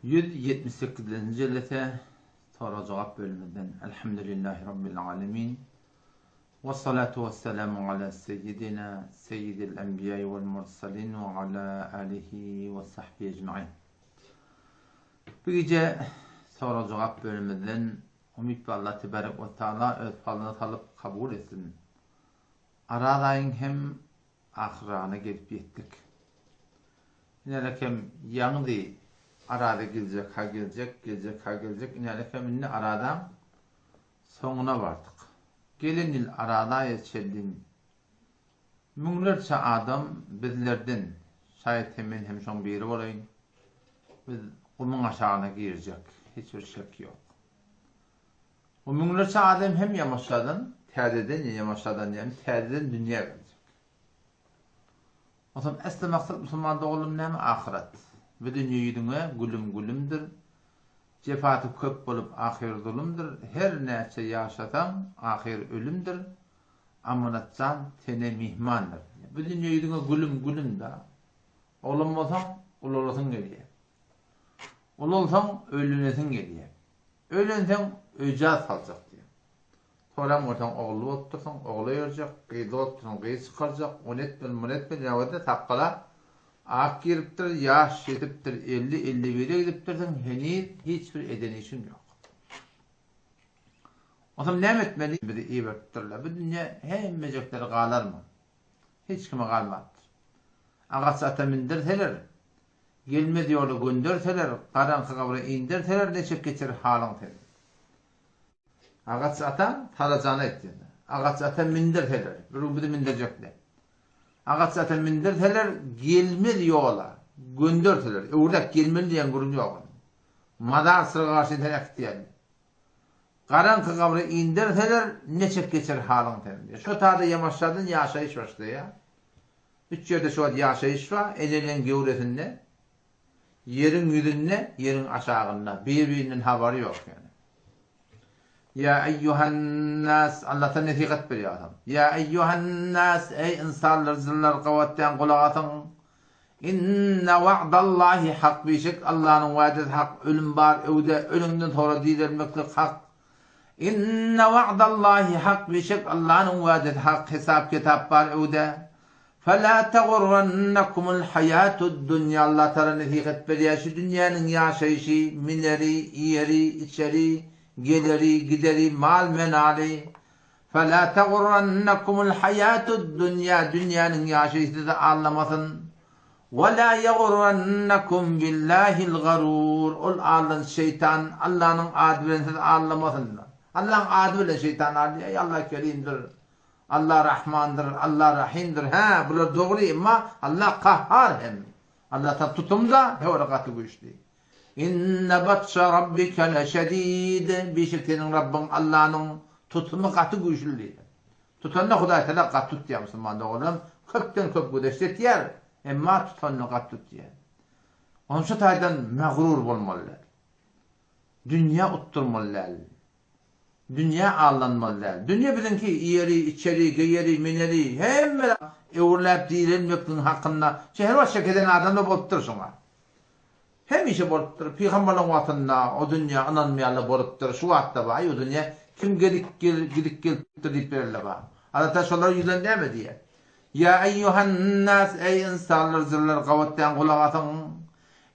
178-nji jellese sorag-jogap bölümimizden Elhamdülillahi Rabbil alemin We salatu we selamu ala seyyidina seyyidil enbiýai wel mursalin we ala alihi we sahbihi ecmain Bu gije sorag-jogap bölümimizden umyt we Allah tebarek we taala öz palyna salyp kabul etsin. Araz aýyň hem ahyrragyna gelip ýetdik. Inälekem ýaňydy Araza geljek ha geljek, geljek ha geljek, inälekem indi Arazaň soňuna bardyk. Gelen ýyl Araz aýa çenli müňlerçe adam bizlerden, şaýat hem men hem şoň biri bolaýyn, biz gumuň aşagyna girjek, hiç bir şek ýok. Bu müňlerçe adam hem ýamaşjadan, täzeden ýamaşjadan ýagny täzeden dünýä geljek. Onsoň esli maksat musulman doganlarym näme ahyret. Bu dünýe ýüzüňe gülüm gülümdir. Jefasy köp bolup ahyry zulumdyr. Her näçe ýaşasaň ahyry ölümdir. Amanat jan tene myhmandyr. Bu dünýe ýüzüňe gülüm gülüm da. Oglan bolsaň ulalasyň gelýär. Ulalsaň öýlenesiň gelýär. Öýlenseň öýjaz saljak diýýär. Soran bolsaň ogully bolupdyrsyň, ogla ýörjek, gyzly bolupdyrsyň, gyz çykarjak, ony etmeli, muny etmeli, ýa-da sakgala ak giripdir, ýaş ýetipdir, elli, 51-e gidipdirsiň, heniz hiç bir eden işiň ýok. Onsoň näme etmeli? Bizi iberipdirler. Bu dünýe hemmejekleri galarmy? Hiç kime galmapdyr. Agaç ata mindirseler, Gelmez ýola gönderseler, garaňky gabra inderseler neçek geçer halyň seniň. Agaç ata Sarajana aýtýar. Agaç ata mindirseler, bir gün bizi mindirjekler. Agaç ata mindirseler, gelmez ýola gönderseler, öwrüläp gelmeli diýen gürrüň ýok. Mazar syryga garşy seni äkitýärler. Garaňky gabra inderseler, neçek geçer halyň seniň diýýär. Şo taýda ýamaşjadan ýaşaýyş başlaýar. Üç ýerde şu wagt ýaşaýyş bar, eneleň göwresinde, ýeriň ýüzünde, ýeriň aşagynda. Bir-birinden habary ýok ýöne. Ýa eýýuhan-nas, Alla sana nesihat berýär adam. Ýa eýýuhan-nas, eý ynsanlar, jynlar gabatlaýan gulak asyň. Inne wa'dallahi hak, bişek Allanyň wa'desi hak, ölüm bar öwde, ölüňden soňra direlmeklik hak. Inne wa'dallahi hak bişek Allanyň wa'desi hak hesap kitap bar öwde. Fela tegurrannakumul haýatud dunýa Allah Taala nesihat berýär şu dünýäniň ýaşaýşy mineri iýeri içeri geleri gideri mal menaly Fela tegurrannakumul haýatud dunýa dünýäniň ýaşaýşy sizi aldamasyn. Ve la ýegurrannakum billahil garur ol aldan şeýtan Allanyň ady bilen sizi aldamasyn. Allaň ady bilen şeýtan aldaýar, eý Allah kerimdir, Allah rahmandyr, Allah rahimdir, hä bular dogry emma Allah kahhar hem. Allah taala tutumda höwri gaty güýçli. Inne batşa rabbike leşedid bişek seniň Rabbyň Allanyň tutumy gaty güýçli diýdi. Tutanda Hudaý Tagala gaty tutýar musulman doganlarym köpden köp güzeşt etýär emma tutanda gaty tutýar. Onuň şu taýdan magrur bolmaly däl. Dünýä utdurmaly däl. Dünýä aldanmaly däl. Dünýe biziňki iýeri, içeri, geýeri, mineri hemme öwrüläp direlmekligiň hakynda her wagt şek eden adam-da bolupdyr şoňa. Hemişe bolupdyr. Pygamberleň wagtynda o dünýä ynanmaýanlar bolupdyr. Şu wagtda bar. Aý o dünýä kim gelip gidip gelipdir diýip berenler bar. Allatagala şolara ýüzlenip näme diýýär? Ýa eýýuhan-nas eý ynsanlar jynlar gabatlaýan gulak asyň.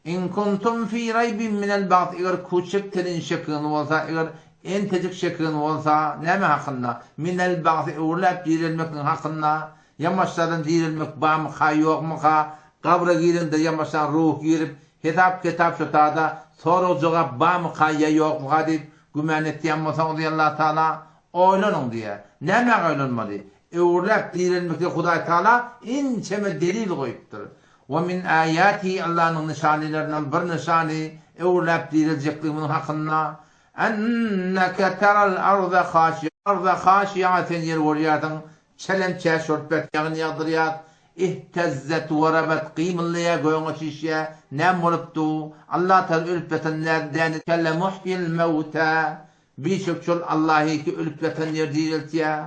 In kuntum fi raýbin minel ba'th eger kuçek telin şekiňiz bolsa eger entejik şekiňiz bolsa näme hakynda? Minel ba'th öwrüläp direlmekligiň hakynda Ýamaşjadan direlmek bamyka ýokmyka, gabra gireňde ýamaşjan ruh girip, hesap-ketap şo tada, sorag-jogap bamyka ýa ýokmyka diýip gümän etýän bolsaňyz diýýär Allah Taala, oýlanyň diýýär. Nämäge oýlanmaly? Öwrüläp direlmekde Hudaý Taala inçeme delil goýupdyr. Wa min aýatihi Allanyň nyşanylaryndan bir nyşany öwrüläp direljekligimiziň hakynda, Enneke teral arda haşi'a sen ýeri görýärsiň, Çelem-çäş bolup bek ýagyn ýagdyrýas. Ihtezzet we rabet gymyldaýar, göňe çişýär. Näme bolup du? Allatagala ölüp ýatan däne Lemuhyil mewtä Bişek şol Allahy ki ölüp ýatan ýeri direltýär.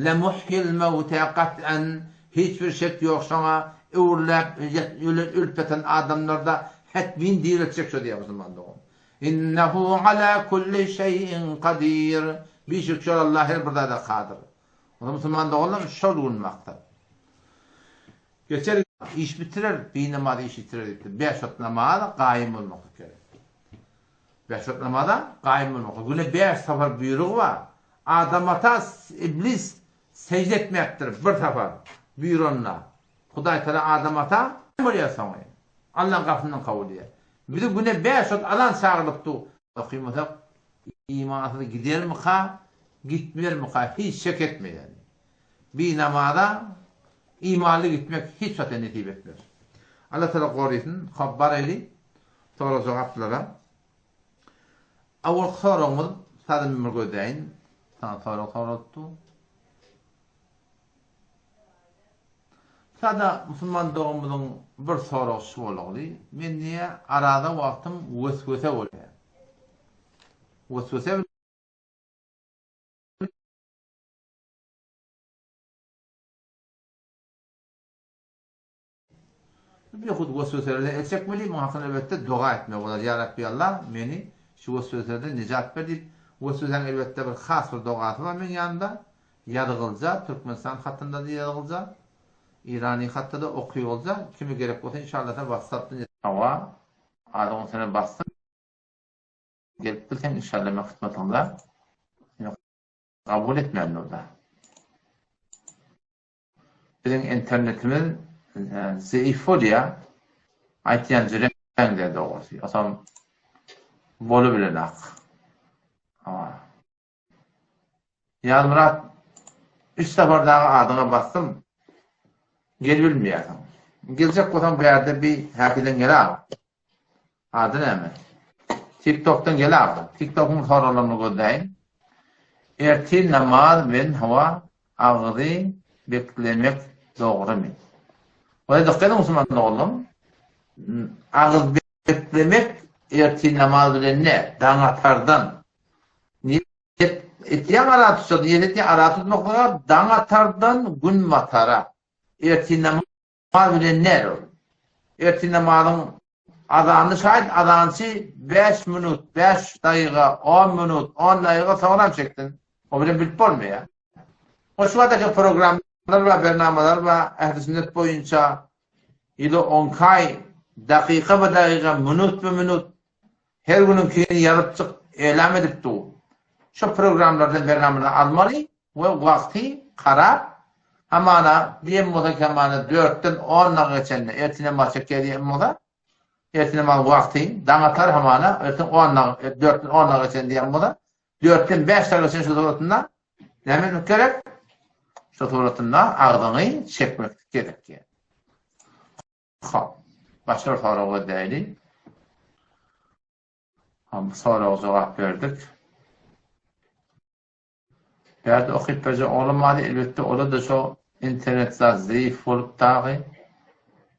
Lemuhyil mewtä kat'an Hiç bir şek ýok şoňa öwrüläp ölen ölüp ýatan adamlarda. Hetmin direltjek şo diýýär musulman dogan. Innehu ala kulli şeýin kadir. Bişek şol Allah her bir zada kadyr. Onda musulman doganlar şol gün maksat. Geçer iş bitirer, binamaz iş ýitirer diýipdir. Bäş wagt namaza gaýym bolmaklyk gerek. Bäş wagt namaza gaýym bolmaklyk. Güne bäş sapar buýrugy bar. Adam ata iblis sežde etmäpdir bir sapar buýranda. Hudaý Taala Adam ata bolýar soňy. Allaň gapysyndan kowulýar. Bizi güne bäş wagt azan çagyrylyp dur. Okymasak imansyz gidermika, gitmermika hiç şek etmeýär. Bi namaza imanly gitmek hiç wagta nesip etmez. Allah Taala gorysyn. Hop baraýly sorag jogaplara. Awalky soragymyz salym bir gözläýin. Saňa sorag soralypdy. Sada musulman doganymyzyň bir soragy şu bolagly, men diýýär, araza wagtym weswese bolýar. Weswese Bihud wesweselerden el çekmeli, muň hakynda elbetde doga etmeli bolar, Ýa Rabbi Allah, meni şu wesweselerden nejat ber diýip, weswesäň elbetde bir has bir dogasy bar meň ýanymda, ýazgylja, Türkmenistan hatynda-da ýazgylja, Irany hatda-da okygylja, kime gerek bolsa inşallah WhatsAppdan Hawa, adyňy üstüne basdym, gelip bilseň inşallah men hyzmatyňda. Seni kabul etmändir-da. Biziň internetimiz zeýif bolýa. Aýtýan jüreňde dogrusy. Osam bolubilenak. Hawa. Ýazmyrat üç sapar dagy adyňa basdym. Gelibilmeýärsiň. Geljek bolsaň bärde bi häkiden gel aga. Ady näme? Tiktokdan gel aga. Tiktokyň soraglaryny gözläýin. Ertir namaz bilen hawa agzy beklemek dogrymy? Ola dykgat ediň musulman doganlarym. Agyz beklemek ertir namaz bilen ne? Daň atardan. Niýet etýäň ara tutjak, niýet etýäň ara tutmaklyga daň atardan gün batara. Ertir namaz Namaz bilen näl ol? Ertir namazyň azanyny şaýt azançy bäş minut, bäş dagyga, on minut, on dagyga soňram çeksin. O bilen bilip bolmaýar. O şu wagtdaky programmalar bar, bernamalar bar, ähli sünnet boýunça ýyly onki aý, dakyka be dagyga, minut be minut her günüňkini ýazyp çyk, elam edip dur. Şo programlardan bernamadan almaly we wagty karap, hamana diýen bolsa ki hamana dörtden on dagyga geçende ertir namaz çekýär diýen bolsa, ertir namaz wagty daň atar hamana ertir on dagy dörtden on dagyga geçende diýen bolsa, dörtden bäş dagyga geçen şu suratynda näme etmek gerek? Şu suratynda agzyňy çekmeklik gerek diýen. Hop. Başga bir sorag gözläýli. Ha, bu soraga jogap berdik. Bärde okyp berjek oglan bardy, elbetde ola-da şo internet zat zeýif bolup dagy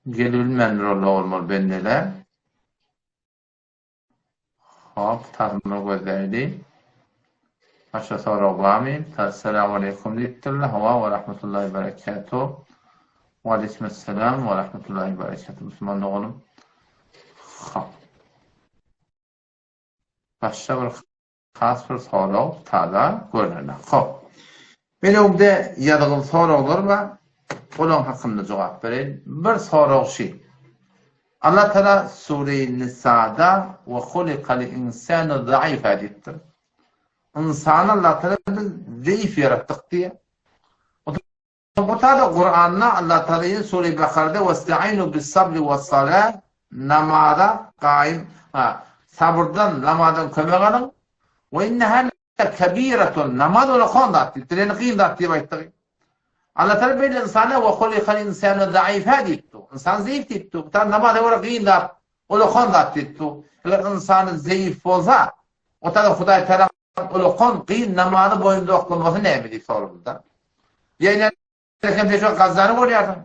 gelibilmändir ol bolmaly bendeler. Hop, tasma gözläýli. Başga sorag barmy? Assalamu aleýkum diýipdirler. Hawa, we rahmetullahi berekatuh. We aleýkumessalam we rahmetullahi berekatuh. Musulman doganym. Hop. Başga bir Has bir sorag tada görnene. Hop. Men öňde ýazgyly soraglar bar. Olaň hakynda jogap bereýin. Bir sorag şi. Allah Taala Sure-i Nisada we hulikal insanu zaifa diýipdir. Ynsany Allah Taala biz zeýif ýaratdyk diýýär. Bu tada Kuranda Allah Taala ýene Sure-i Bakarada westainu bis-sabri was-salah namaza gaýym ha sabyrdan namazdan kömek alyň we inneha kebiratun namaz ulakan zat diýipdir. Ýene kyn zat diýip aýtdy. Allah Taala beýle insana we hulikal insanu zaifa diýipdir. Insan zeýif diýipdir. Bu tada namaza görä kyn zat, ulakan zat diýipdir. Eger insan zeýif bolsa, o tada Hudaý Taala Ulakan kyn namazy boýunda oklamasy näme diýip soraldy-da. Ýa sen sen şo gazzany görýärsiň.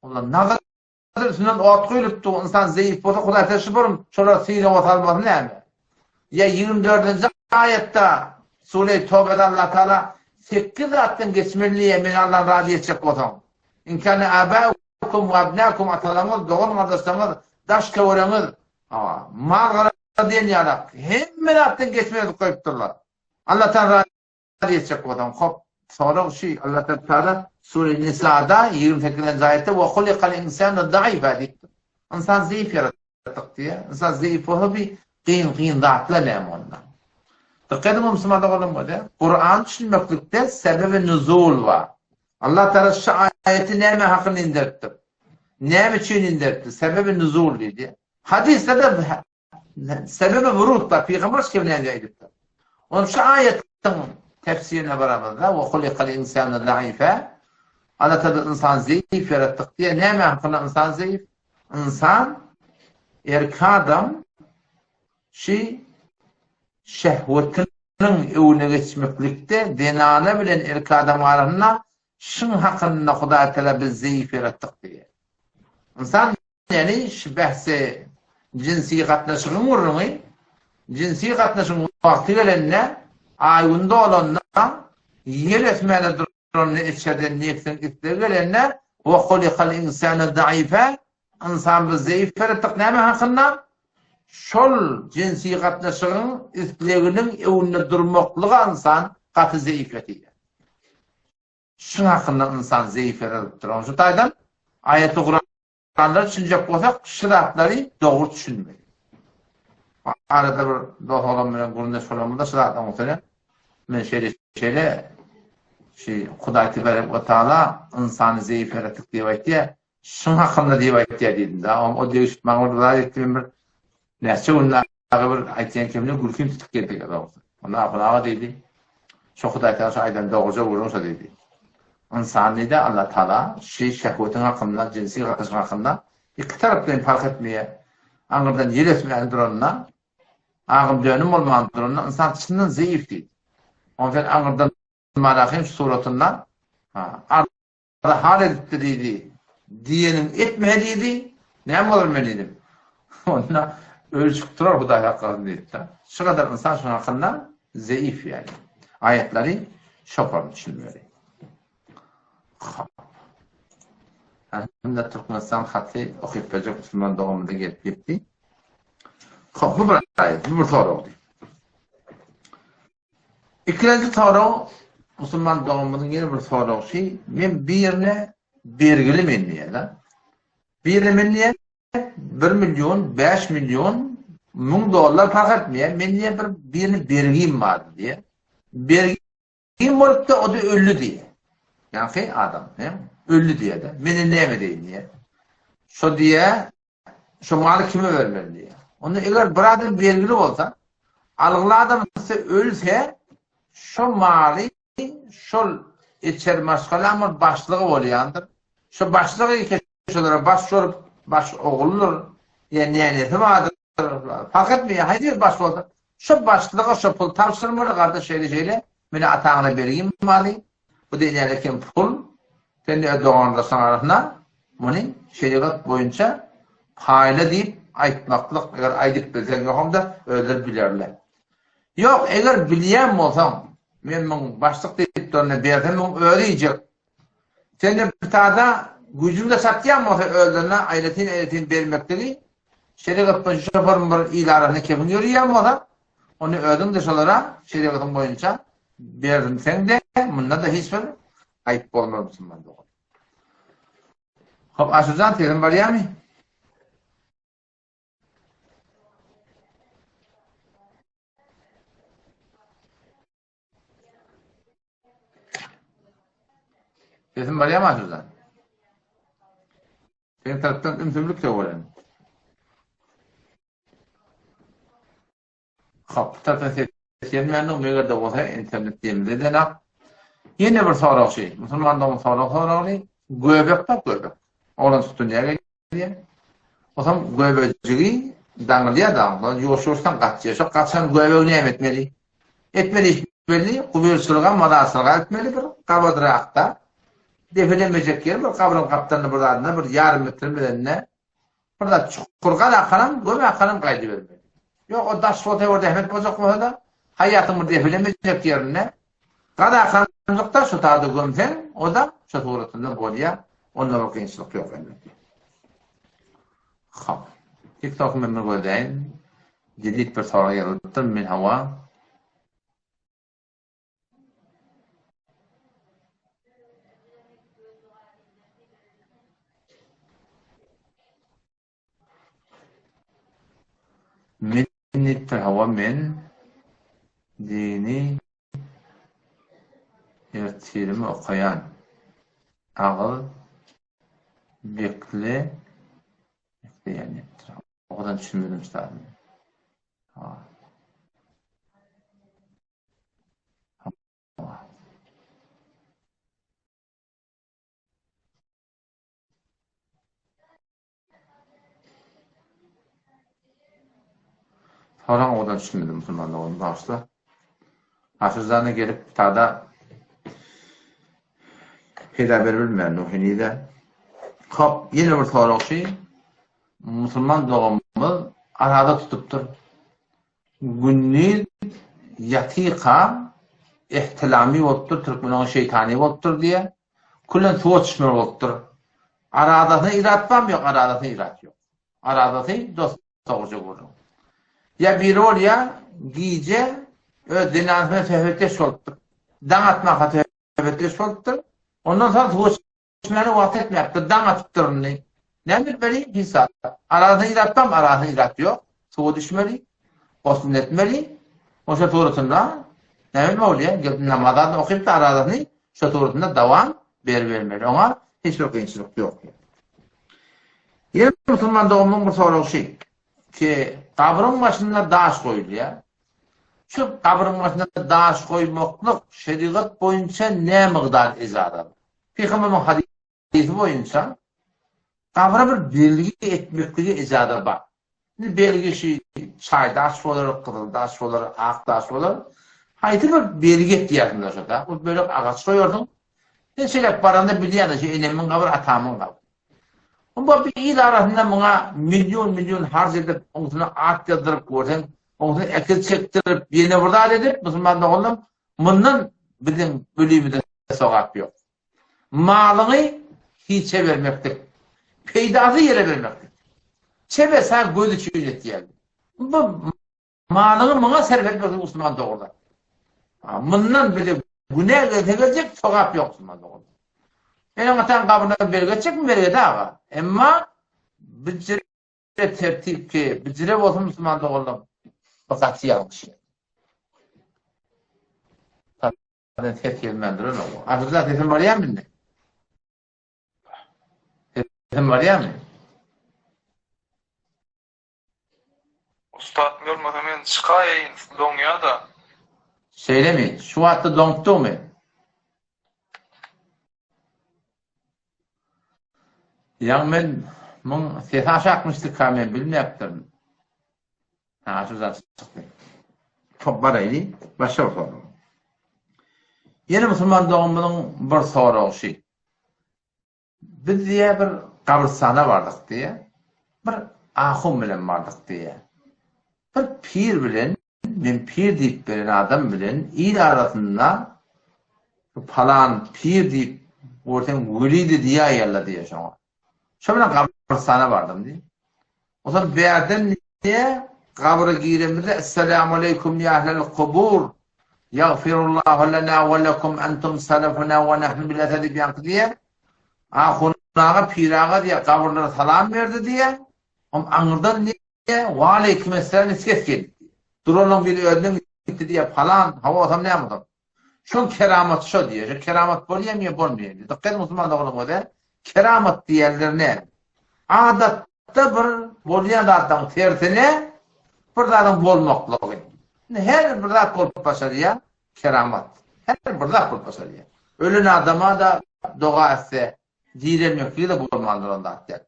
Olar nazar üstünden ot guýlupdy. Ynsan zeýif bolsa Hudaý sen şu burun şolar synaga salmasy näme? Ýa 24-nji aýatda Sure Tobada Allah Taala 8 zatdan geçmeli diýýär, meni Allahdan razy etjek bolsaň. In kana abaukum we abnaukum atalaryňyz, dogan-gardaşlaryňyz, daş-töweregiňiz. Mal-gara diýen ýalak hemme zatdan geçmez edip goýupdyrlar. Allahdan razy etjek bolsaň, hop, sorag şu, Allah Teala Sure Nisada 28-nji aýatda we hulikal insanu zaifa diýipdir. Ynsan zeýif ýaratdyk diýýär. Ynsan zeýif bolsa bir kyn kyn zatlar näme onda? Dikkat ediň musulman doganlarym bolýar. Kur'an düşünmeklikde sebebi nuzul bar. Allah Teala şu aýaty näme hakynda inderipdir? Näme üçin inderipdir? Sebebi nuzul diýdi. Hadysda da sebebi wurud bar. Pygamber şu näme aýdypdyr? Onuň şu aýatyň tefsirine baramyzda we hulikal insanu zaifa Allah Teala insan zeýif ýaratdyk diýe. Näme hakynda insan zeýif? Insan erkek adam şu şehwetiniň öwüne geçmeklikde zenana bilen erkek adam arasynda şuň hakynda Hudaý Teala biz zeýif ýaratdyk diýýär. Ynsan ýani şu bähsi jynsi gatnaşygyň gürrüňi, jynsi gatnaşygyň wagty gelende, aý-gün dolanda, ýel ösmäne duranda içerden nebsiň islegi gelende, we hulikal insanu zaifa, Ynsan biz zeýif ýaratdyk näme hakynda? Şol jynsi gatnaşygyň isleginiň öňünde durmaklyga ynsan gaty zeýif ýatýar. Şuň hakynda ynsan zeýif ýaradypdyr. Onuň şu taýdan aýaty Kuranlary düşünjek bolsak, şu zatlary dogry düşünmeli. Arada bir dost oglan bilen gürrüňdeş bolanymyzda şu zatlaryň üstüne men şeýle şeýle şu Hudaý tebarek we taala ynsany zeýif ýaratdyk diýip aýtýar. Şuň hakynda diýip aýtýar diýdim da. O degişip maňa bir zat etdi men bir näçe gün dagy bir aýtýan kemine gülkim tutup geldi dogrusy. Onda Ahun aga diýdi. Şo Hudaý Tagala şo aýdan dogruja gürrüň şo diýdi. Ynsan diýdi Allah Tagala şi şehwetiň hakynda, jynsi gatnaşyk hakynda iki taraplaýyn parh etmeýär. Aňyrdan ýel ösmäni duranda, agym dönüm bolman duranda ynsan çyndan zeýif diýdi. Onda sen aňyrdan Malahym suratynda ha hal edipdi diýdi. Diýeniň etme diýdi. Näme bolar men diýdim. Onda ölçüp durar Hudaý saklasyn diýdi. Şu kadar ynsan şuň hakynda zeýif ýaly. Aýatlary şoparly düşünmeli. Elhamdülillah Türkmenistan haty okyp berjek musulman doganymyza gelip ýetdi. Hop, bu bir aýat, bu bir soragdy. Ikinji sorag, musulman doganymyzyň ýene bir soragy şi, men birine bergili men diýýär-de. Birine men diýýär, 1 million, 5 million, 1000 dollar parh etmeýär, men diýýär bir birine bergim bar diýýär. Bergim bolupda, o-da öldi diýýär. Ýaňky adam, he, öldi diýýär-de. Men indi näme edeýin diýýär. Şo diýýär, Şo maly kime bermeli diýýär. Onda eger bir adam bergili bolsa, algyly adam ölse, şo maly şol içeri maşgalaň bir başlygy bolýandyr. Şo başlygy eke şolara baş bolup, baş oguldyr, ýa nänesi bardyr, parh etmeýär, haýsy bir baş bolsa, şo başlyga şo puly tabşyrmaly, gardaş şeýle-şeýle, meni ataňyza bergin maly, Bu diýilýän eken pul, sen öz dogandaşlaryň arasynda muny şerigat boýunça paýla diýip aýtmaklyk, eger aýdyp bilseň, ýogamda özleri bilerler. Ýok, eger bilýän bolsaň, men muň başlyk diýip duranda bersem muň özi iýjek. Sende bir tada güýjüň-de çatýan bolsa özlerine aýratyn-aýratyn bermekligi, şerigat boýunça şofaryň bir il arasynda kepin ýörýän bolsa, ony özüň-de şolara şerigatyň boýunça Berilseň-de, munda-da hiç bir aýyp bolmaz musulman dogan. Hop, Aşyrjan sesim barýarmy? Sesim barýarmy Aşyrjan? Seň tarapdan ümsümlik sögelen. Hop, tarapdan ses gelmändir, meger-de bolsa internet diýemizde edenak. Ýene bir sorag şi, musulman dogan sorag soragyny, göbek bar göbek. Oglan tutunýar gelýär. Otam göbejigi daňylýar da, ýuwaş-ýuwaşdan gaçýar. Şo gaçan göbegi näme etmeli? Etmeli iş belli, guberçilige, mazarçylyga etmeli bir gabadyrakda. Depelenmejek ýeri bir gabryň gapdalynda bir zadynda bir ýarym metr bileninde Bir zat çukur gaz akaram, göm akaram gaýdybermeli. Ýok, o daş bolsa bir zähmet boljak bolsa-da, haýatyň bir depelemejek ýerinde gaz akaramjykda şu taýda gömseň, o-da şo suratynda bolýar. Onda bir kynçylyk ýok elbetde. Hop. TikTok men bir gözläýin. Jedit bir sorag ýazylypdyr. Men hawa. Men diýipdir, hawa men dini ertirimi okaýan. Agyz bekle bekleýän diýipdir. Owadan düşünmedim üstad. Hawa. Hawa. Soraň owadan düşünmedim musulman doganym bagyşla. Aşyrjana gelip tada peýda beribilmän o henize. Hop, ýene bir sorag şu. Musulman doganymyz arada tutupdyr. Gündiz ýatyka ihtilamy bolupdyr, türkmen oňa şeýtany bolupdyr diýýär. Külen suwa düşmeli bolupdyr. Aradasyna irat barmy? Ýok, aradasyna irat ýok. Aradasy dost-dogruja gürrüň. Ýa biri bolýar, gije öz zenanysy bilen söhbetdeş bolupdyr. Daň atmaka söhbetdeş bolupdyr. Ondan soň suwa Düşmäne wagt etmäpdir, daň atypdyr indi. Näme etmeli? Hiç zat. Arasyna ilat barmy? Arasyna ilat ýok. Suwa düşmeli, gosl etmeli. Oşa suratynda näme bolýar? Gelip namaz adyny okyp-da arasyny şo suratynda dowam beribermeli. Oňa hiç bir kynçylyk ýok. Ýene musulman doganymyň bir soragy şy ki, gabryň başynda daş goýulýar. Şu gabryň başynda daş goýmaklyk şerigat boýunça nä mygdar ejaza? Pygamberimiň hadysy boýunça gabra bir belgi etmeklige ejaza bar. Indi belgi şu çaý daş bolar, gyzyl daş bolar, ak daş bolar. Haýsy bir belgi etýärsiň şo da. Bir bölek agaç goýarsyň. Sen şeýle baranda bilýäň şu enemiň gabry, atamyň gabry. Onda bir il arasynda muňa million-million harç edip, oňsuna at ýazdyryp görseň, oňsuna ekiz çekdirip, ýene bir zat edip, musulman doganlarym, mundan biziň ölümize sogap ýok. Malyňy hiçe bermeklik, peýdasy ýere bermeklik. Çebe sag göz üçin etýär. Bu Malyňy muňa sarp etmeklik musulman dogrudan. Mundan bize günä gelse geljek, sogap ýok musulman dogrudan. Eneň ataň gabryna belgi etjekmi belgi et aga. Emma bijire tertip ki, bijire bolsun musulman doganlar. Bu gaty ýalňyş. Tadan ses gelmän duran o. Aşyrjan sesim barýarmy indi? Sesim barýarmy? Ussat bolmasa men çykaýaýyn doňýada. Şeýlemi? Şu wagtda doňupdygymy? Ýaňy men muň sesi aşakmyşdyka men bilmäpdirin. Ha şu zat çykdy. Top baraýly başga bir sorag. Ýene musulman doganymyzyň bir soragy şy. Biz diýýär bir gabrystana bardyk diýýär. Bir ahun bilen bardyk diýýär. Bir pir bilen, men pir diýip beren adam bilen il arasynda palan pir diýip görseň welidi diýäýerler diýýär şoňa. Şo bilen gabrystana bardym diýýär. Onsoň bärden diýýär, gabra giremizde Esselamu aleýkum ýa ahlel kubur, ýagfirullahu lena we lekum entum selefuna we nahnu bil eser diýip ýaňky diýýär. Ahun aga, pir aga diýýär, gabyrlara salam berdi diýýär. Oň aňyrdan diýýär, we aleýkum esselam diýip ses geldi diýýär. Duranlaryň biri özünden gitdi diýýär, palan, hawa bolsam näme bolsam. Şoň keramaty şo diýýär. Şo keramat bolýamy ýa bolmaýamy? Dykgat ediň musulman doganlar göze. Keramat diýýänleri näme? Adatda bir bolýan zatlaryň tersine bir zadyň bolmaklygy. Indi her bir zat bolup başarýar, keramat. Her bir zat bolup başarýar. Ölen adama-da doga etse, Direlmekligi-de bolman duran zat däl.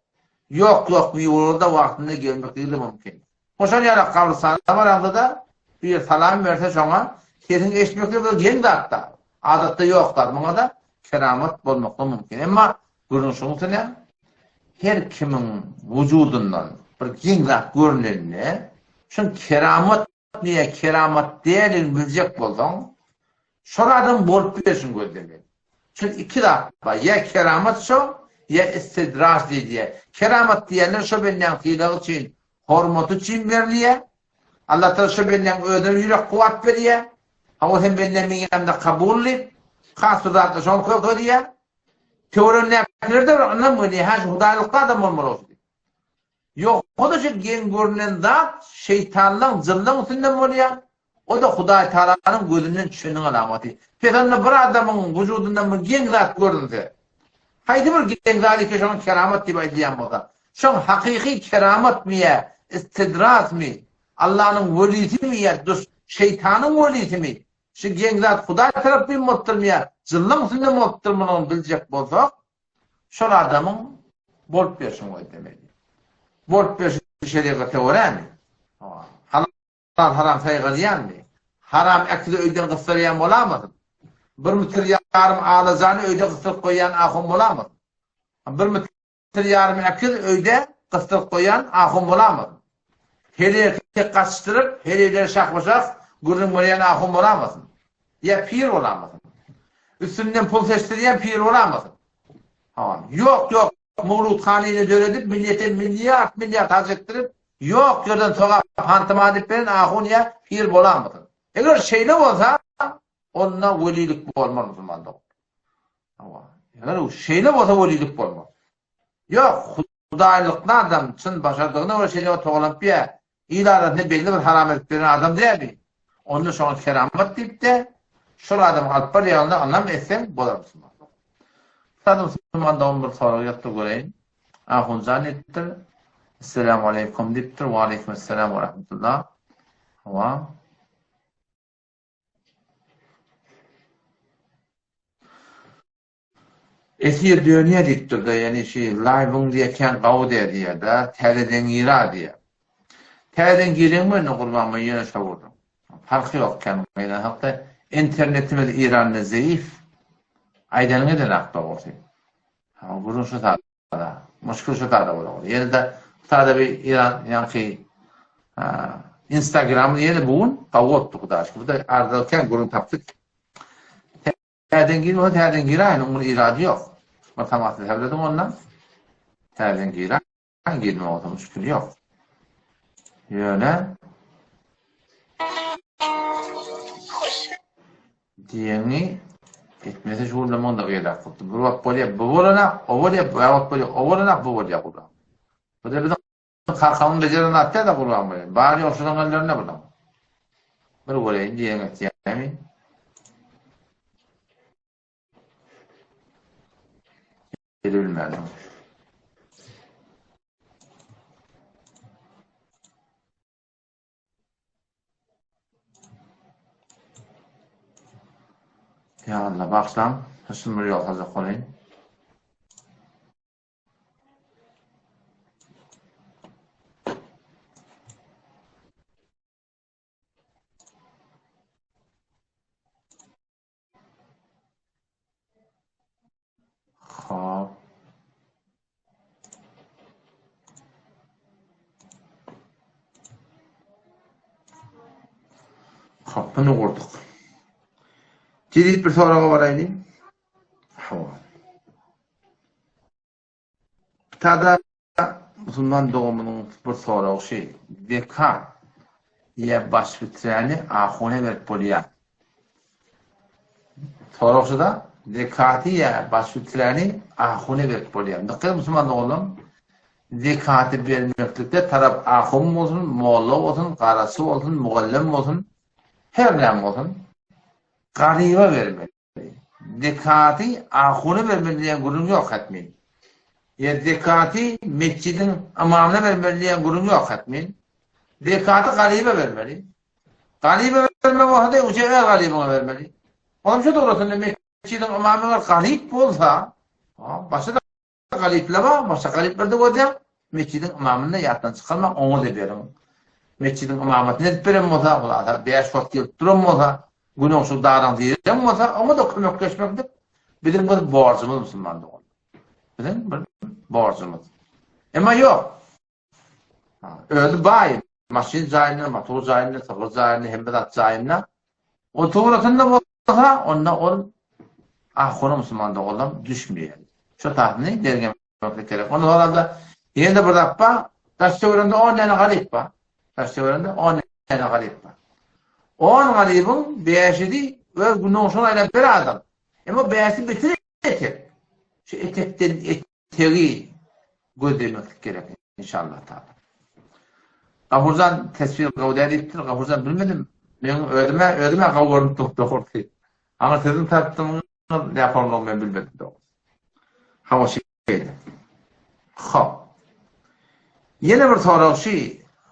Ýok, ýok, miweler-de wagtynda gelmekligi-de mümkin. Hoşal ýarak gabrystana baraňda-da, bir ýer salam berse şoňa sesiňi eşitmekligi bir geň zat-da. Adatda ýok zat. Muňa-da keramat bolmaklygy mümkin. Emma gürrüň şunuň üstüne, her kimiň wujudyndan bir geň zat görnende, şuň keramat Niýe keramat däldigini biljek bolsaň, şol adam bolup berşini gözlemeli. Çünki iki zat bar, ýa keramat şo, ýa istidraj diýilýär. Keramat diýenler şo bendäň sylagy üçin, Hormaty üçin berilýär. Allah Tagala şo bendäň özüne ýürek kuwwat berýär. Hawa sen bendäm meň ýanymda kabul diýip, has bir zatlar şoňa kökezýär. Töweregindäkiler-de bir ynam gelýär, hä şu hudaýlykly adam bolmaly bolsa diýip. Ýogsa-da şu geň görünen zat şeýtanlaň, jynlaň üstünden bolýar. O-da Hudaý Tagalanyň gözünden düşeniň alamaty. Pes onda bir adamyň wujudyndan bir geň zat görünse, haýsy bir geň zat eke şoňa keramat diýip aýdylýan bolsa, şoň hakyky keramatmy ýa istidrazmy, Allanyň welisimi ýa duş şeýtanyň welisimi, şu geň zat Hudaý tarapyn bolupdyrmy ýa jynlaň üstünden bolupdyrmy muny biljek bolsak, şol adamyň bolup berşini gözlemeli. Bolup berşi şerigata görämi? Halal haram saýgarýanmy? Haram äkide öýden gysdyrýan bolamasyn? Bir mütür ýarym alajany öýde gysdyryp goýýan ahun bolamasyn? Bir mütür ýarym äkiz öýde gysdyryp goýýan ahun bolamasyn? Heleýi gaçdyryp, heleýleri şahba-şah gürrüň berýän ahun bolamasyn? Ýa pir bolamasyn? Üstünden pul seçdirýän pir bolamasyn? Hawa. Ýok, ýok, Mowludhanyny döredip, millete milliard-milliard harç etdirip, Ýok ýerden sogap hantama diýip beren ahun ýa pir bolamysyň? Eger şeýle bolsa, onda welilik bolmaz musulman dogan. Hawa. Eger şeýle bolsa welilik bolmaz. Ýok, hudaýlykly adam çyn başardygyna görä şeýle togalanyp ýa il arasynda belli bir haram edip beren adam dälmi? Onda şoňa keramat diýip-de, şol adamyň alyp barýanyna ynam etseň bolar musulman dogan. Sada musulman dogan bir sorag ýokdur göreýin. Ahunjan diýipdir. Esselamu aleýkum diýipdir. Wa aleýkum esselam we rahmetullah. Hawa. Efir dönýär diýipdir-de, ýani şi laýwyň diýýär kän gawy diýýär diýýär-de, täzeden gira diýýär. Täzeden gireňmi indi Gurban men ýene şo gürrüň. Parhy ýok kän gynansak-da, internetimiz Iranda zeýif. Aýdanyňy edenak dogrusy. Ha, gürrüň şu sada. Muşkul şu sada bolar. Ýene-de sada bir İran ýaňky Instagram ýene bu gün gawy bolupdy Hudaý şükür. Bu da arada kän gürrüň tapdyk. Täzeden gir bolsa täzeden giräýin, onuň irady ýok. Bir tamasy sebredin ondan. Täzeden giräýin, girme bolsa muşkul ýok. Ýöne Diýeni etmese şu günde munda gyýlap boldy. Bir wagt bolýar, bu bolana, o bolýar, bu wagt bolýar, o bolana, bu bolýar gurban. Bu da biziň kakamyň bejeren zat däl-de gurban bolýar. Bar ýok şunuň ellerinde bunuň. Bir göreýin diýen etýärmi? Bilmedim. Ýa Allah bagyşlaň, şuny bir ýol saljak bolaýyn. Hop. Hop, bunu gurduk. Jedid bir soraga baraýly. Hawa. Tada musulman dogamynyň bir soragy şi, zekat ýa baş fiträni ahuna berip bolýar. Sorag şuda, zekaty ýa baş fiträni ahuna berip bolýar. Dykgat musulman doganlarym, zekaty bermeklikde tarap ahun bolsun, molla bolsun, garaçy bolsun, mugallym bolsun, her näme bolsun, garyba bermeli. Zekaty ahuna bermeli diýen gürrüň ýok hetmin. Ýa zekaty metjidiň ymamyna bermeli diýen gürrüň ýok hetmin. Zekaty garyba bermeli. Garyba bermek bolsa-da uje öz garybyňa bermeli. Olam şu dogrusynda metjidiň ymamy eger garyp bolsa, başda Garyplar bar, başga garyplar-da görýäň. Metjidiň ymamyny-da ýatdan çykarmaň, oňa-da beriň. Metjidiň ymamatyny edip beren bolsa, ol bäş wagt gelip duran bolsa, günüň şu daryň diren bolsa, oňa-da kömekleşmeklik biziň bir borjumyz musulman doganlar. Biziň bir borjumyz. Emma ýok. Özi baý, maşyn jaýynda, motor jaýynda, sygyr jaýynda, hemme zat jaýynda. O tugrasynda bolsa, onda ol ahuna musulman doganlam düşmeýär. Şo taýyny derňemek gerek. Ondan sonra da ýene bir zat bar. Daş-töwereginde on däne garyp bar. Daş-töwereginde on däne garyp bar. On garybyň bäşisi öz günüň aýlap bir adam. Emma bäşisi bitir etek. Şu etekden etegi gözlemeklik gerek inşallah taala. Gafurjan teswir gowy däl diýipdir. Gafurjan bilmedim. Meň özüme özüme gowy görünip dur dogrusy. Aňa siziň tarapdan nähorlugyny men bilmedim dogrusy. Hawa şeýle. Hop. Ýene bir sorag şu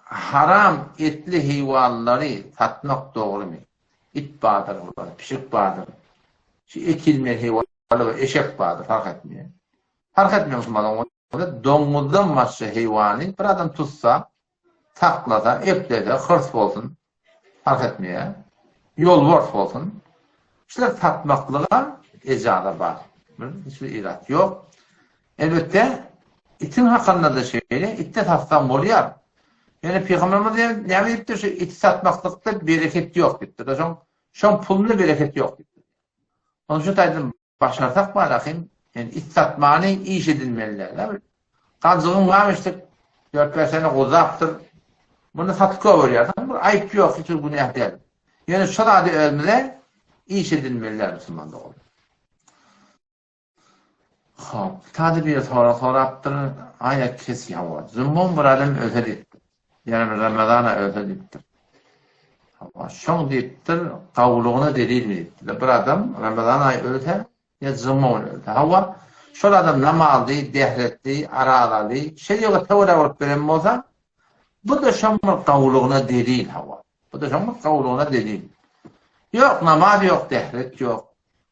haram etli heýwanlary satmak dogrymy? It bardyr, pişik bardyr. Şu et iýilmeýän heýwanlar bar, eşek bardyr, fark etmeýär. Fark etmeýär musulmanyň onda doňuzdan başga heýwany bir adam tutsa, saklasa, eplese, hyrs bolsun, fark etmeýär. Ýolbars bolsun. Şular satmaklyga ejaza bar. Hiç bir irat ýok. Elbetde, itiň hakynda-da şeýle, it-de satsaň bolýar. Ýöne Pygamberimiz näme diýipdir, şu iti satmaklykda bereket ýok diýipdir. Şoň, şoň pulunda bereket ýok diýipdir. Onuň üçin taýdan başarsak barahym, ýani it satmany iş edinmeli däl. Ganjygyň barmy işte, dört-bäş sene gozapdyr. Muny satyp goýberýärsiň, bir aýyp ýok, hiç bir günäh däl. Ýöne şo zady özümize iş edinmeli däl musulman doganlar. Hop, täze bir sorag sorapdyr. Aýa kes hawa. Zummon bir adam öse diýipdir. Ýagny Ramazana öse diýipdir. Hawa, şoň diýipdir, gawulygyna delilmi diýipdir. Bir adam Ramazan aýy ölse, ýa zummon ölse. Hawa, şol adam namazly, dehretli, arazaly, şeriata görä bolup beren bolsa, bu-da şoň bir gawulygyna delil, hawa. Bu-da şoň bir gawulygyna delil. Ýok, namaz ýok, dehret ýok,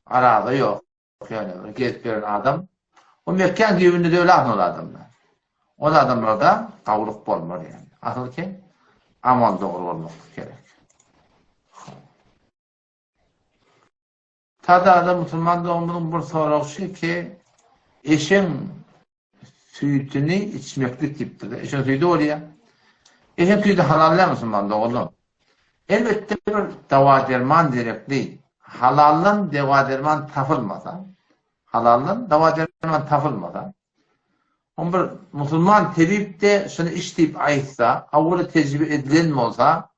araza ýok. Ýöne bir gezip ýören adam, o Mekgäň düýbünde döwlahyn ol adamlar. Ol adamlarda gawulyk bolmaz ýaly. Asyl ki, amal dogry bolmaklyk gerek. Tada-da musulman doganymyzyň bir soragy şu ki, eşeň süýtüni içmeklik diýipdir. Eşeň süýdi bolýar. Eşeň süýdi halal däl musulman doganlar. Elbetde bir dawa-derman gerekli. Halaldan dewa-derman tapylmasa, halaldan dawa-derman tapylmasa, on bir musulman tebip-de şuny iç diýip aýtsa, awuly tejribe edilen bolsa,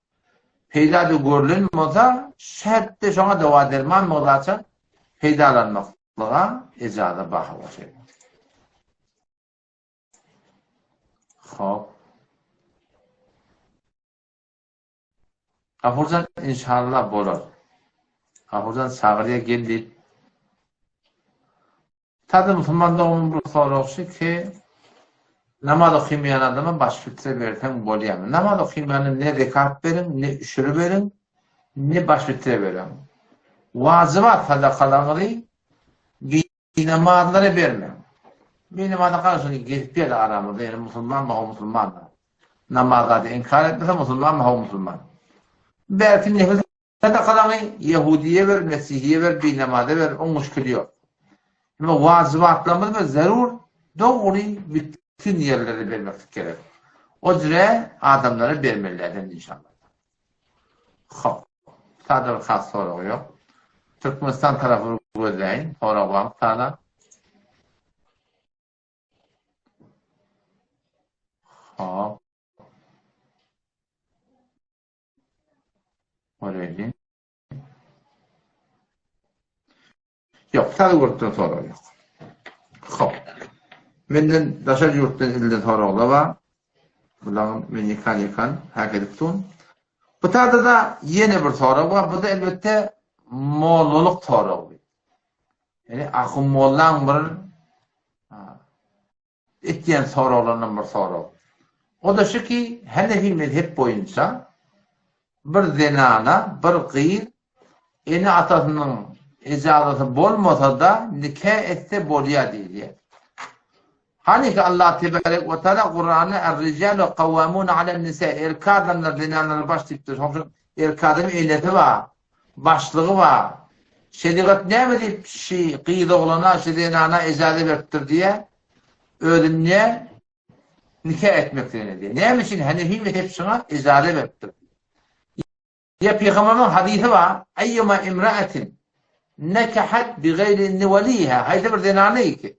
peýda-da görlen bolsa, şähetde şoňa dawa-derman mygdaça peýdalanmaklyga ejaza bar bolsa. Hop. Gafurjan inşallah bolar. Gafurjan çagyrýa gel diýip. Taze musulman doganymyň bir soragy şu ki, namaz okymaýan adama baş fitre berseň bolýarmy? Namaz okymaýana ne zekat beriň, ne üşür beriň, ne baş fitre beriň. Wajybat sadakalaryňyzy binamazlara bermäň. Binamaza garşy gezip ýör aramyzda, ýöne musulmanmy, hawa musulman. Namaz zady inkar etmese musulmanmy, hawa musulman. Belki nefil Sadakalaňy ýehudiýe ber, mesihiýe ber, binamaza ber, oň muşkili ýok. Emma wajybatlarymyz we zerur, dogry, bitgin ýerlere bermeklik gerek. O jüre adamlara bermelilerden inşallah. Hop. Sada bir has soragy ýok. Türkmenistan tarapy bir gözläýin. Sorag barmy sada? Hop. Göreýin. Ýok, täze ýurtdan sorag ýok. Hop. Menden daşary ýurtdan ilden soraglar bar. Bularyň men ýekan ýekan hak edip durun. Bu taýda-da ýene bir sorag bar. Bu da elbetde mollalyk soragy. Ýani ahun mollaň bir Etýän soraglaryndan bir sorag. O-da şu ki, Hanefi mezhep boýunça bir zenana bir gyz ene-atasynyň ejazasy bolmasa-da nika etse bolýar diýilýär. Hanyki Allah tebarek we taala Kuranda Er-rijalu kawwamuna alen-nisa erkek adamlar zenanlara baş diýipdir. Şonuň üçin erkek adamyň enesi bar, başlygy bar. Şerigat näme diýip şi gyz oglana, şi zenana ejaza beripdir diýýär? Özünde nika etmekligine diýýär. Näme üçin Hanefi mezhep şuňa ejaza beripdir? Ýa pygamberimiziň hadysy bar, Aýýuma imra'atin nekahat bi gaýri izni waliha, haýsy bir zenany ki,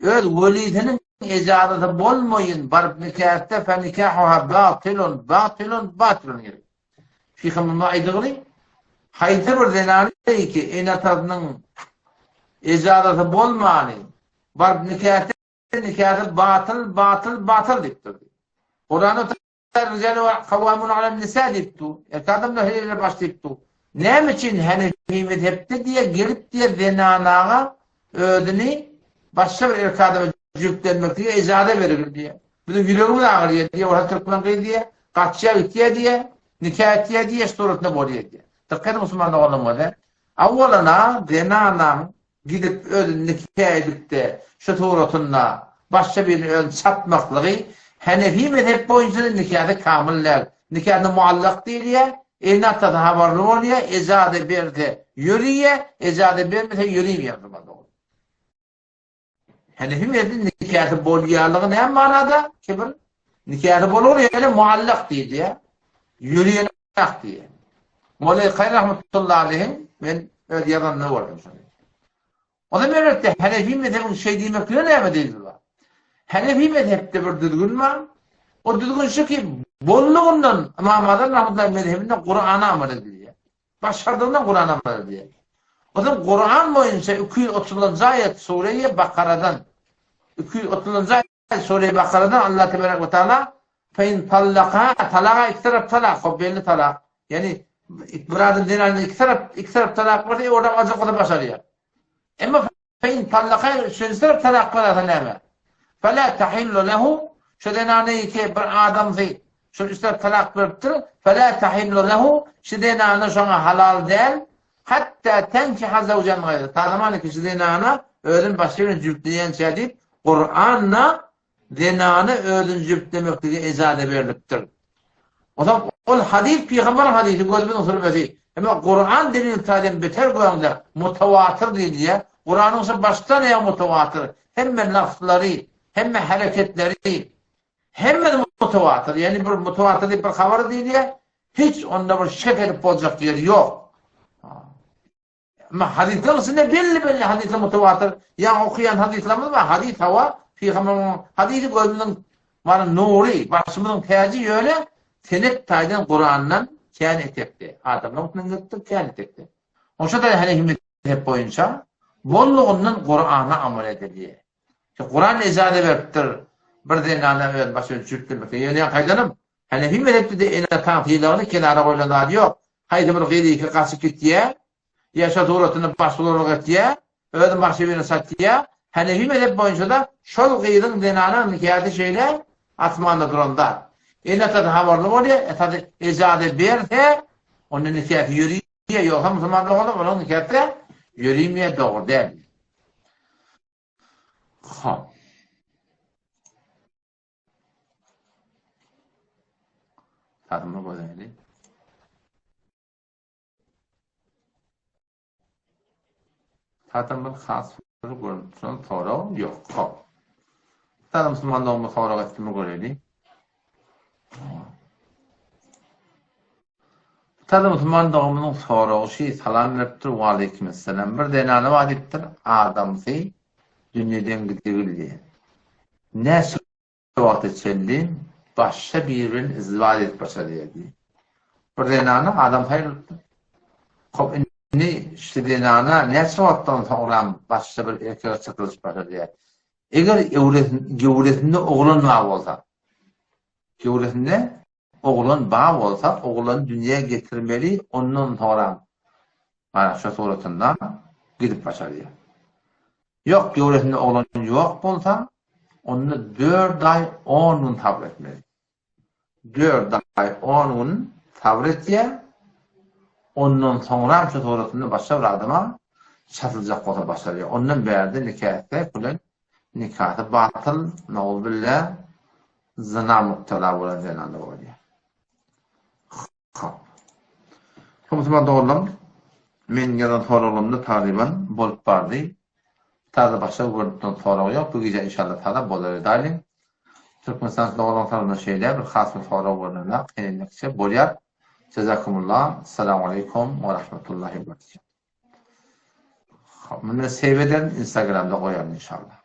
öz welisiniň. Ejazaty bolmaýyn baryp nika etse fenikahuha batylun batylun batylun gerek. Şyhymyň aýdygyny haýsy bir zenany ki ene-atasynyň ejazaty bolmany baryp nika etse nikasy batyl batyl batyl diýipdir. Kuranda Rijalu kawwamun alen nisa diýip dur. Erkek adamlar her ýere baş diýip dur. Näme üçin Hanefi mezhepde diýe gelip diýe zenanaga özüni başga bir erkek adama jübtlenmeklige ejaza bergil diýe. Biziň ýüregimiz agyrýar diýe, ol türkmen gyz diýe, gaçýar gitýär diýe, nika etýär diýe, şu suratynda bolýar diýe. Dykgat ediň musulman doganlarym Awwalana zenanaň Gidip özüni nika edipde şu suratynda başga birini özüni çatmaklygy Hanefi mezhep boýunça-da nikasy kamyl däl. Nikasyna muallak diýilýär, ene-atasy habarly bolýar, ejaza berse ýöriýär, ejaza bermese ýörimeýär musulman dogan. Hanefi mezhebi nikasy bolýarlygy näme manada? Kibir nikasy bolar ýöne muallak diýilýär. Ýöriýenak diýýär. Mollaý Kaý rahmetullahi aleýhiň men öz ýazanynda gördüm şony. Onda elbetde Hanefi mezhebiň şeý diýmeklige näme delil bar? Hanefi mezhepde bir düzgün bar. O düzgün şu ki, bollugyndan Ymam Azam rahmetullahi mezhebinde Kur'ana amal edilýär. Başardygyndan Kur'ana amal edilýär. Ondan Kur'an boýunça 230-njy aýat Sure-i Bakaradan 230-njy aýat Sure-i Bakaradan Allah tebarek we taala Fe in tallaka, talaga iki tarap talak, hop belli talak. Ýani bir adam zenanyna iki tarap, iki tarap talak berse, oradan aljak bolsa başarýar. Emma fe in tallaka üçünji tarap talak berse näme? Fe la tahillu lehu, şu zenany ki bir adamsy şu üç tarap talak beripdir, fe la tahillu lehu, şu zenany şoňa halal däl, hatta tenkiha zawjan gaýra. Ta zaman ki şu zenana özüni başga bilen jübtleýänçä diýip, Kur'anda Zenana özüni jübtlemeklige ejaza berlipdir. Onsoň ol hadys pygamberiň hadysy gözümiziň sürmesi. Emma Kuran delil taýdan beter göňde mutawatyr diýilýär. Kuranyň şu başdan aýagy mutawatyr. Hemme lafzlary, hemme hereketleri hemmesi mutawatyr. Ýagny bir mutawatyr diýip bir habar diýilýär. Hiç onda bir şek edip boljak ýeri ýok. Emma hadyslaryň içinde belli-belli hadyslar mutawatyr. Ýaňy okaýan hadyslarymyz bar. Hadys hawa, pygamberimiziň hadysy gözümiziň mana nury, başymyzyň täji ýöne senet taýdan Kurandan kän etekde. Adamlar üstünden gelipdir, kän etekde. Oňşa da Hanefi mezhep boýunça bollugyndan Kurana amal edilýär. Kuran ejaza beripdir bir zenana öz başyny çürtdirmekde. Ýöne ýaňky aýdanym, Hanefi mezhepde-de ene-ataň sylagyny kenara goýlan zady ýok. Haýsy bir gyz iki gaçyp gitýä, ýa şo suratyny baştutanlyk etýä, özüni başga birine satýa, Hanefi mezhep boýunça-da şol gyzyň zenanyň nikasy şeýle asmanda duran zat. Ene-atasy habarly bolýa, atasy ejaza berse, onda nikasy ýöriýä, ýogsa musulman doganlar olaryň nikasy ýörimeýä, dogry däl. Hop. Tadyma gözeli. Tatam bir has bir görüp duran sorag ýok. Hop. Tatam musulman dogmy sorag etdimi göreli. Tatam musulman dogmynyň soragy şi salam beripdir. Wa aleykümesselam. Bir zenana bar diýipdir. Adamsy dünýeden gidigildi. Näçe wagta çenli başga biri bilen izdiwaç edip başarýar diýip. Bir zenana adam saýrylypdyr. Hop indi şu zenana näçe wagtdan soňram başga bir erkege çykylyşyp başarýar. Eger göwresinde oglan bar bolsa, göwresinde Oglan bar bolsa oglany dünýä getirmeli ondan soňram mana şo suratynda gidip başarýar. Ýok göwresinde oglan ýok bolsa onda dört aý on gün sabyr etmeli. Dört aý on gün sabyr etýär ondan soňram şo suratynda başga bir adama çatyljak bolsa başarýar. Ondan bärde nika etse bilen nikasy batyl nauzubilla Zyna mubtela bolan zenanlar bolýar. Hop. Musulman doganlarym, men ýazan soraglarymda tagryban bolup bardy. Täze başga görnüp duran sorag ýok. Bu gije inşallah taala bolar edaýlyň. Türkmenistan doganlaryň tarapyndan şeýle bir has bir sorag görnenok. Henelikçe bolýar. Jazakumullah. Assalamu aleýkum we rahmetullahi we berekatuh. Hop, muny save ederin, Instagramda goýaryn inşallah.